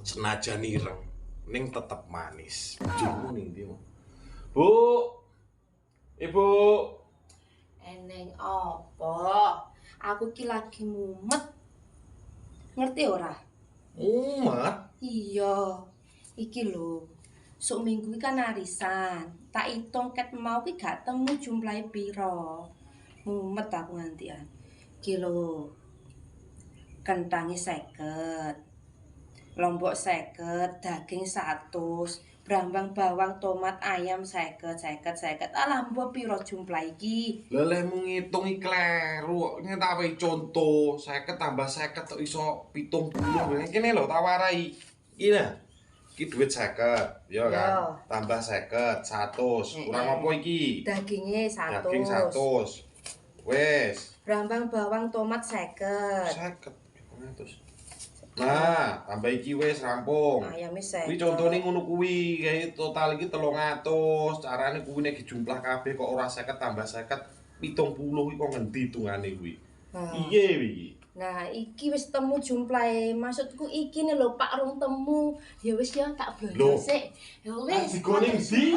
Senajan ireng, ning tetep manis. Bojomu ning ndi, Mo? Bu. Ibu. Eneng apa? Aku ki lagi mumet. Ngerti ora? Mumet. Iya. Iki lho. Sok minggu iki kan arisan. Tak hitung ket mau ki gak temu jumlahe piro. Mumet aku ngantian. Iki lho. Kentange 50. Lombok 50, daging 100, brambang, bawang, tomat, ayam 50, 50, 50. Alah, mbok piro jumlah iki? Lah, lehmu ngitung iki kleru kok. Ngene tak wehi conto, 50 tambah 50 kok iso 70. Kene lho tak warai. Iki nah. Iki duit 50, ya kan? Ya. Tambah 50, 100. Kurang apa iki? Dagingnya 100. Daging 100. Wes, Brambang, bawang, tomat 50. 50, 100. Nah, tambah iki wis rampung. Ayamnya 50. Kuwi contone ngono kuwi, kae total iki 300. Carane kuwi nek dijumlah kabeh kok ora 50 tambah 50 70 kuwi kok ngendi hitungane kuwi? Nah. Piye iki? Nah, iki wis temu jumlahe. Maksudku iki nih lho, Pak, rung temu. Ya wis ya, tak blonjo Lho. sik. Ya wis. Digone ndi?